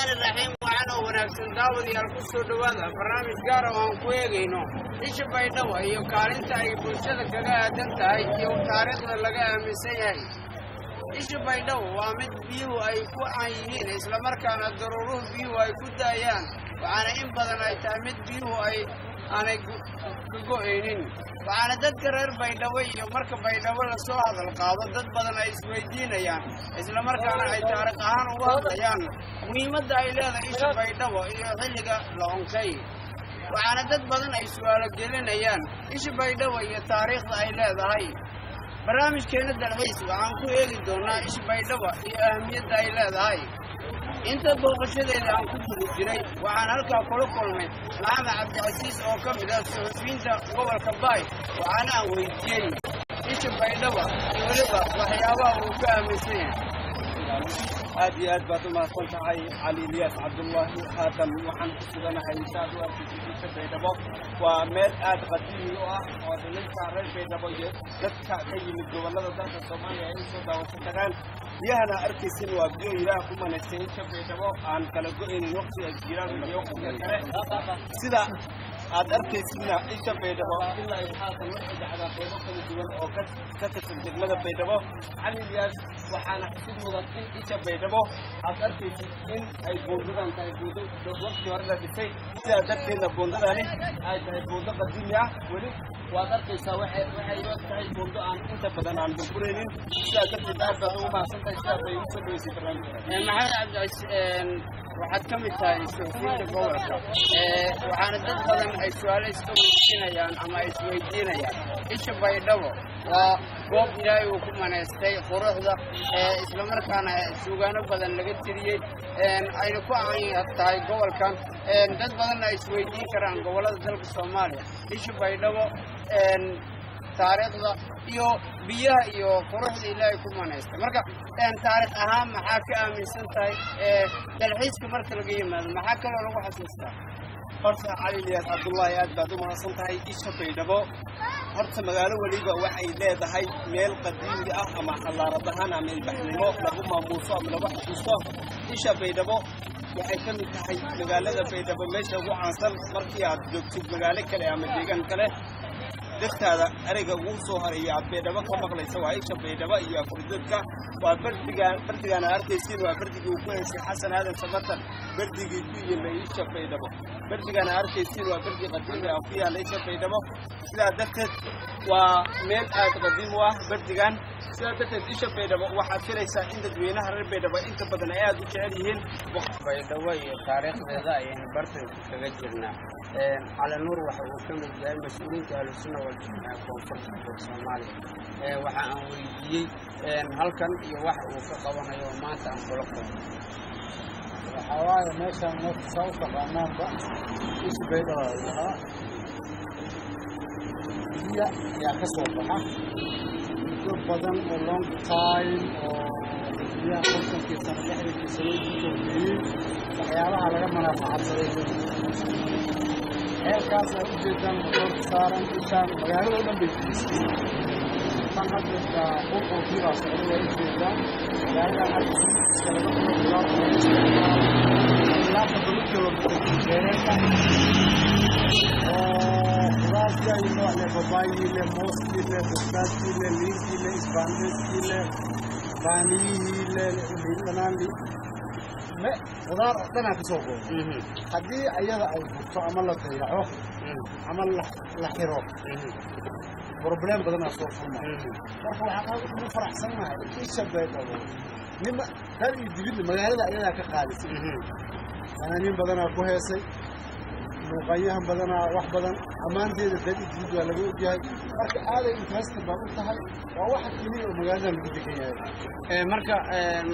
Raxmaani raxiim. Wacan oo wanaagsan, daawadayaal, ku soo dhowaada barnaamij gaara oo aan ku eegayno isha Baydhabo iyo kaalinta ay bulshada kaga aadan tahay iyo taariikhda laga aaminsan yahay. Isha Baydhabo waa mid biyuhu ay ku caan yihiin, islamarkaana daruuruhu biyuhu ay ku da'ayaan, waxaana in badan ay tahay mid biyuhu ay aanay ka go'aynin. Waxaana dadka reer Baydhabo iyo marka Baydhabo lasoo hadal qaado dad badan ay isweydiinayaan, islamarkaana ay taariikh ahaan uga hadlayaan muhiimadda ay leedahay isha Baydhabo iyo xilliga la onkay. Waxaana dad badan ay su'aalo gelinayaan isha Baydhabo iyo taariikhda ay leedahay. Barnaamijkeena dalxiis waxaan ku eegi doonaa isha Baydhabo iyo ahamiyadda ay leedahay. Inta booqashadeeda aan ku guda jiray waxaan halkaa kula kulmay Maxamed Cabdicasiis oo ka mid ah suxufiyiinta gobolka Baay, waxaana aan weydiiyey isha Baydhabo iyo weliba waxyaabaha uu ka aaminsan yahay. Aad iyo aad baad u mahadsan tahay, Cali Ilyaas Cabdullaahi. Haatan waxaan ku suganahay, saad u arkaysid, isha Baydhabo. Waa meel aad qadiimi u ah oo dhalinta reer Baydhabo iyo dadka ka yimid gobollada dalka Soomaaliya ay usoo daawasho tagaan. Biyahana arkaysin waa biyo Ilaah ku manaystay isha Baydhabo, aan kala go'aynin waqtiga jiiraalka iyo waqtiga kale. Sida aad arkaysidna, isha Baydhabo ilaa ay haatan waxay dhacdaa qaybo kala duwan oo ka tirsan degmada Baydhabo, Cali Ilyaas. Waxaana xusid mudan in isha Baydhabo aad arkaysid in ay buundadan tahay buundo waqti hore la dhisay, sidaa darteedna buundadani ay tahay buundo qadiimi ah. Weli waad arkaysaa, waxay u tahay buundo aan inta badan aan burburaynin. Sidaa darteed aad baad ugu mahadsan tahay sidaa bay ugu soo dhaweysay barnaamijka. Maxamed Cabdicasiis, waxaad ka mid tahay suxufiyiinta gobolka, waxaana dad badan ay su-aalo iska weydiinayaan ama ay isweydiinayaan isha Baydhabo waa goob Ilaahay uu ku manaystay quruxda, islamarkaana suugaano badan laga tiriyey, ayna ku caan tahay gobolkan. Dad badanna ay isweydiin karaan gobollada dalka Soomaaliya isha Baydhabo taariikhda iyo biyaha iyo quruxda Ilaahay ku manaystay. Marka taariikh ahaan maxaa ka aaminsan tahay? Dalxiiska marka laga yimaado, maxaa kaloo lagu xasuustaa? Horta, Cali Ilyaas Cabdullaahi, aad baad u mahadsan tahay. Isha Baydhabo, horta magaalo weliba waxay leedahay meel qadiimi ah ama xadaarad ahaan ama ilbaxnimo lagu maamuuso ama lagu xasuusto. Isha Baydhabo waxay ka mid tahay magaalada Baydhabo meesha ugu caansan. Markii aad joogtid magaalo kale ama deegaan kale, dadtaada ereyga ugu soo horeeya aad Baydhabo ka maqlaysa waa isha Baydhabo iyo aqueduct-ka. Waa bardigaan. Bardigaan aad arkaysiin waa bardigii uu ku heysay Xasan Aadan Samatar, bardigii ku yimay isha Baydhabo. Bardigaan aad arkaysiin waa bardi qadiimi ah oo ku yaalla isha Baydhabo. Sidaa darteed waa meel aad qadiim u ah bardigan. Sidaa darteed isha Baydhabo waxaad filaysaa in dadweynaha reer Baydhabo inta badan ay aad u jecel yihiin. Baydhabo iyo taariikhdeeda ayaynu bartanka kaga jirnaa. Cali Nuur waxa uu ka mid yahay mas-uuliyiinta Ahlusunna Waljamaaca Koonfurta Galbeed Soomaaliya. Waxa aan weydiiyey halkan iyo waxa uu ka qabanayo oo maanta aan kula kulmay. Waxaa waaye, meeshaan marka saa u taqaanaanba isha Baydhaba la dhahaa. Biya ayaa ka soo baxa muddo badan oo long time oo biyaha 50-kii sano, 60-kii sano ugu dambeeyey, waxyaabaha laga manaafacaadsaday. Ceelkaas aad ujeedaan motoorka saaran, ishaan magaalada o dhan bay geysay. Tan hadda qulqulkii baa socday, waa ujeedaan. Magaaladan hadda iska laga cuno, qudaarta laga isticmaalo ilaa 7 kilomitir beereedka oo khudaartii ay nooc leh, babaayii leh, mooskii leh, bastaaskii leh, liintii leh, isbaandheyskii leh, baaniyihii leh, liin dhanaan, me khudaar oo dhanaa ka soo gooda. Haddii ayada ay burto ama la dayaco ama la xiro, problem badanaa soo furma. Marka waxaan aad ugu faraxsannahay isha Baydhabo nima dal iyo dibidna magaalada ayadaa ka qaadisay. Fanaaniin badanaa ku heesay, muuqanyahan badanaa, wax badan ammaanteeda dal iyo dibid waa laga ogyahay. Marka aaday interested baan u tahay, waa waxa keliya oo magaaladan lagu degan yahay. Marka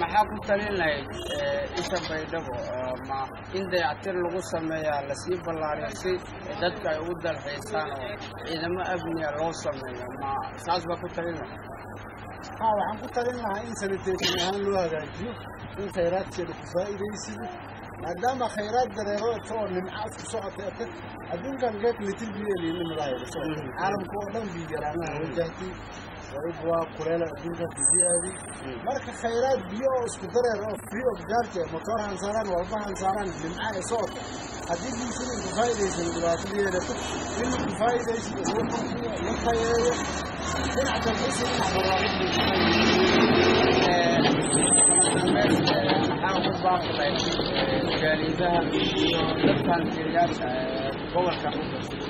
maxaa ku talin lahayd isha Baydhabo? Ma in dayactir lagu sameeyaa, lasii ballaariyo si dadka ay ugu dalxiisaan oo ciidamo amniya loo sameeyo, ma saas baa ku talin lahayd? Ha, waxaan ku talin lahaa in sanitation ahaan loo hagaajiyo, in khayraadkeeda ku faa'iidaysido, maadaama khayraad dareero oo nimca isku socota ete adduunkan geek litil biyo liinimadahay la socota. Caalamka oo dhan biyo yaraanaha wajahtay. Wayb waa kuleel adduunka kusiyaadi. Marka khayraad biyo oo isku dareer oo free of charge, motor han saaraan, walba han saaraan, nimca ee socota, haddii bulshada ku faa'iidaysan, dhibaatada yeelato. In ku faa'iidaysan loo kordhiyo, la tayeeyo, dhinac dalxiis, dhinac barwaaqo. Maxaa ugu baaqi lahayd jaalidaha iyo dadkan tiriyaasha gobolkan u dhashay?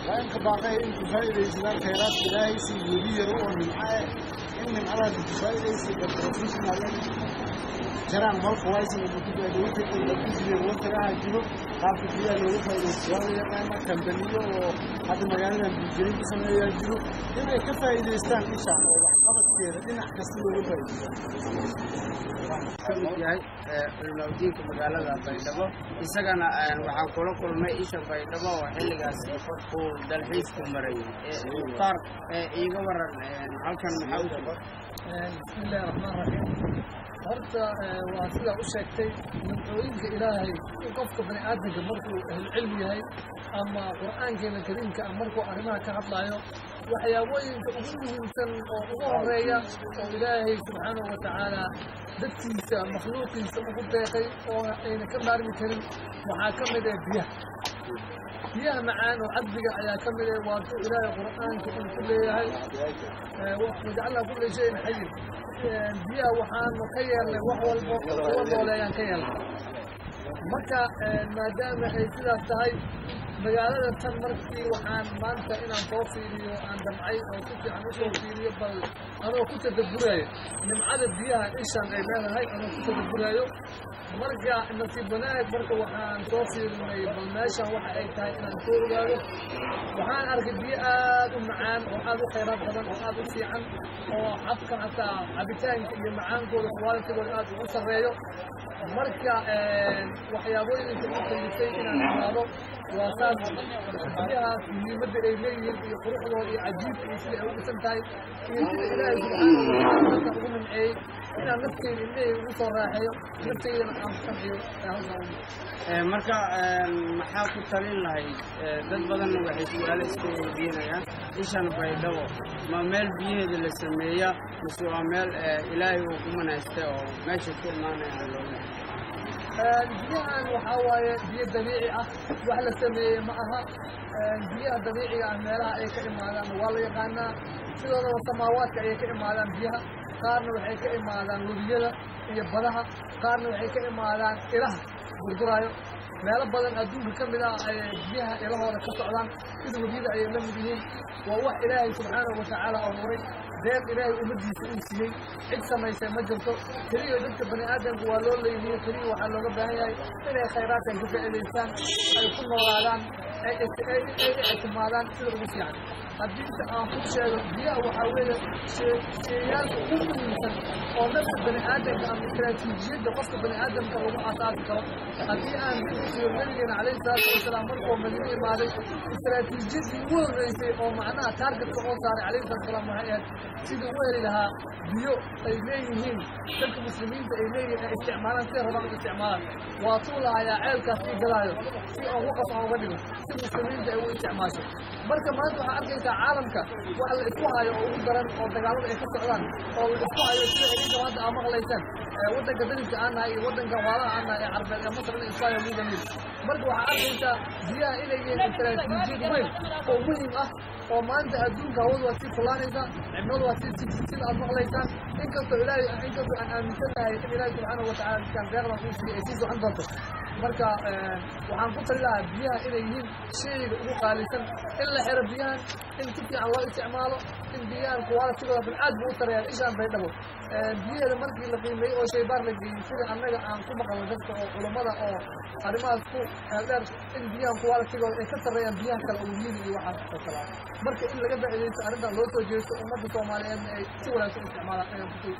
Waa in ka baaqay in ku faa'iidaysadaan khayraadka Ilaahay si webi yaro oo nimco eh, in nimcadaas ku faa'iidaysa. Dad professional jaraan malka waysan watagaha jiro, qaabka biyaha looga faa'iidaysto waa la yaqaana. Kambaniyo oo hadda magaaladan biigelin ku sameeyaa jiro, inay ka faa'iidaystaan ishaan oo waxqabadkeeda dhinac kasta looga faa'iidaysto. Ka mid yahay culimaudiinka magaalada Baydhabo, isagana waxaan kula kulmay isha Baydhabo oo xilligaasi uu dalxiisku marayay. Mukhtaar, iiga waran halkan maxaa u jiro? Bismi illaahi raxmaan raxiim. Horta waa sidaa u sheegtay, nimcooyinka Ilaahay in qofka bani aadamka markuu ahlulcilmi yahay ama Qur'aankeena kariimka ah markuu arrimaha ka hadlaayo, waxyaabooyinka ugu muhiimsan oo ugu horeeya oo Ilaahay subxaanahu wa tacaala dadkiisa makhluuqiisa ugu deeqay oo ayna ka maarmi karin waxaa ka mid ah biyaha. Biyaha macaan oo cadbiga ayaa ka mid ah. Waatuu Ilaahay Qur'aanka uu ku leeyahay: "Wajacalnaa kulla shayin xayin." Biyaha waxaanu ka yeelnay wax walbo kuwa nooleeyaan ka yeelnay. Marka maadaama ay sidaas tahay, magaalada tan markii waxaan maanta inaan soo fiiriyo aan damcay oo si fiican usoo fiiriyo, bal anoo ku tadaburaayo nimcada biyaha ishaan ay leedahay, anoo ku tadaburaayo. Marka nasiib wanaag, marka waxaan soo fiirinay bal meeshan waxa ay tahay inaan soo ogaado. Waxaan arkay biyo aad u macaan oo aad u khayraad badan oo aad u fiican oo habkan hataa cabitaanka iyo macaankooda, qualitigooda aad ugu sarreeyo. Marka waxyaabooyinka u kallifay inaan imaado waa saas, biyahaas muhiimadda ay leeyihiin iyo quruxdooda iyo cajiibka iyo sida ay u dhisan tahay iyo sida Ilaahay subxaanahu watacaala dadka ugu nimceeyey, inaan nafteyda indhaheyga ugu soo raaxeeyo, nafteydana aan ku qanciyo hawshaan. Marka maxaa ku talin lahayd? Dad badanna waxay su-aalo iska weydiinayaan: ishan Baydhabo ma meel biyaheeda la sameeya mise waa meel Ilaahay uu ku manaystay oo meesha ku imaanayaan looga? Biyahan waxaa waaye biyo dabiici ah, wax la sameeyey ma aha. Biyaha dabiiciga ah meelaha ay ka imaadaan waa la yaqaanaa. Sidoodaba samaawaadka ayay ka imaadaan biyaha. Qaarna waxay ka imaadaan webiyada iyo badaha, qaarna waxay ka imaadaan ilaha gurduraayo. Meelo badan adduunka ka mid ah ay biyaha ilahooda ka socdaan, sida webiyada ayay la mid yihiin. Waa wax Ilaahay subxaanahu watacaala abuuray, deeq Ilaahay ummaddiisa uu siiyey, cid samaysay ma jirto. Keliya dadka bani aadamka waa loo leeyihiy, keliya waxaa looga baahan yahay inay khayraadkan ka faa'iidaystaan, ay ku noolaadaan, ay ictimaadaan sida ugu fiican. Haddii inta aan ku sheego, biyaha waxaa weeye sheeyaalka ugu muhiimsan oo nafta bani aadamka ama istaraatiijiyadda qofka bani aadamka lagu aasaasi karo. Haddii aan dib u fiiro, Nabigeena calayhi salaatu wasalaam markuu Madiine imaaday, istaraatiijiyadii ugu horreysay oo macnaha taargetka oo saaray calayhi salatu wasalaam waxay ahayd sidii u heli lahaa biyo ay leeyihiin dadka muslimiinta ay leeyihiin, ay isticmaalaan siday rabaan u isticmaalaan. Waa tuu lahayaa ceelkaas ii galaayo si aan waqaf aan uga dhigo si muslimiinta ay u isticmaasho. Marka maanta waxaa arkaysaa caalamka wax la isku hayo oo ugu daran oo dagaalada ay ka socdaan oo la isku hayo, sida idinka maanta aa maqlaysaan, waddanka dariska aan nahay iyo waddanka waalaha aan nahay ee Carbeed ee Masar inay isku hayo Luuga Niil. Marka waxaa arkaysaa biyaha inay yihiin istaraatiijiyad weyn oo muhiim ah oo maanta adduunka hawadu waa sii kullaanaysaa, cimiladu waa sii sida aad maqlaysaan. Inkastoo Ilaahay, inkastoo aan aaminsanahay in Ilaahay subxaanahu watacaala dadkaan deeqdan uu siiyey ay sii socon doonto. Marka waxaan ku tali lahaa biyaha inay yihiin shayga ugu qaalisan, in la xiro biyahan, in si fiican loo isticmaalo, in biyahan qualitigooda bal aad buu u sareeyaa. Ishaan Baydhabo biyaheeda markii la qiimeeyey oo shaybaar la geeyey, sida annaga aan ku maqalno dadka oo culummada oo arrimahaas ku xeeldheer, in biyahan qualitigooda ay ka sarreeyaan biyaha kale oo webiyada iyo waxaas oo kale ah. Marka in laga faa'iidaysto arrintan, loo soo jeesto, ummadda Soomaaliyeedna ay si wanaagsan u isticmaalaan ayaan kusoo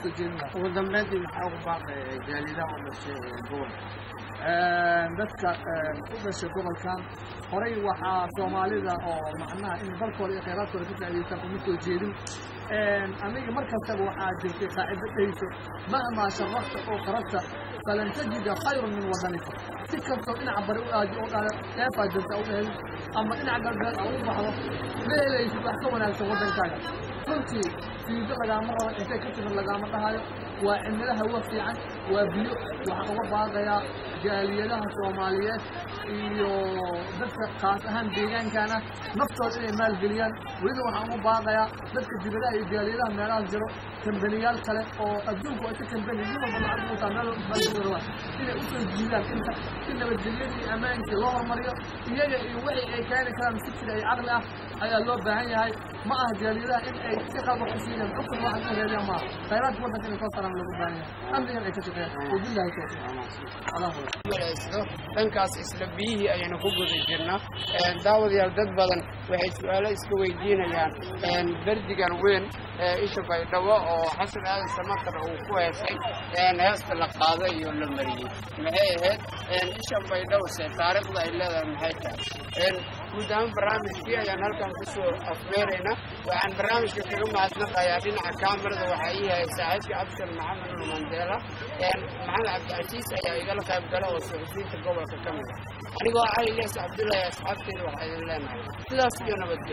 jeedin lahaa. Ugu dambeyntii, maxaa ugu baaqay jaalidaha u dhashay gobolka? Dadka u dhashay gobolkan, horay waxaa Soomaalida oo macnaha in dalkooda iyo khayraadkooda ka faa'iidaystaan uma soo jeedin. Aniga mar kastaba waxaa jirtay qaacido dhehayso: "Mahmaa sharafta oo qarabta falan tajida khayrun min wadanika." Si kastoo dhinaca bari u aadi oo dhale dheefaa jirta u helin ama dhinaca galbeed a u baxdo, ma helaysid wax ka wanaagsan waddankaaga. Runtii fiido lagaama rabo, intay ka timid lagaama dhahayo. Waa cimilo hawo fiican, waa biyo. Waxaan uga baaqayaa jaaliyadaha Soomaaliyeed iyo dadka khaas ahaan deegaankana naftooda inay maalgeliyaan. Weliba waxaan uga baaqayaa dadka dibadaha iyo jaaliyadaha meelahaas jiro, kambaniyaal kale oo adduunku ay ka kambani, nin walba lacag u wataa, meel walba maalgeli rabaan, inay usoo jiidaan inta si nabadgelyadii iyo ammaankii loo horumariyo. Iyaga iyo wixii ay keeni karaan fikri ay caqli ah ayaa loo baahan yahay. Ma aha jaaliyadaha in ay si qalad wax u siiyaan, xukun waxan in reebiyaan maaha. Khayraadka waddanka inay soo saaraan loogu baahan yahay, amnigan ay ka shaqeeyaan. Wabillahi tawfiiq. Allah wareysdo dhankaas isla biyihii ayaynu ku guda jirnaa. Daawadayaal, dad badan waxay su-aalo iska weydiinayaan berdigan weyn ee isha Baydhabo oo Xasan Aadan Samatar uu ku heesay, heesta la qaaday iyo la mariyey maxay ahayd? Isha Baydhabo se taariikhda ay leedahay maxay tahay? Guud ahaan barnaamijkii ayaan halkan kusoo afmeeraynaa. Waxaan barnaamijka kaga mahadnaqayaa dhinaca kaamirada waxaa ii hayay saaxiibka Abshir Maxamed Nur Mandela. Maxamed Cabdicasiis ayaa igala qayb gala oo suxufiyiinta gobolka ka mid ah. Anigoo Cali Ilyas Cabdullaahi, asxaabteeda, waxaa idin leenahay sidaas iyo nabadgelyo.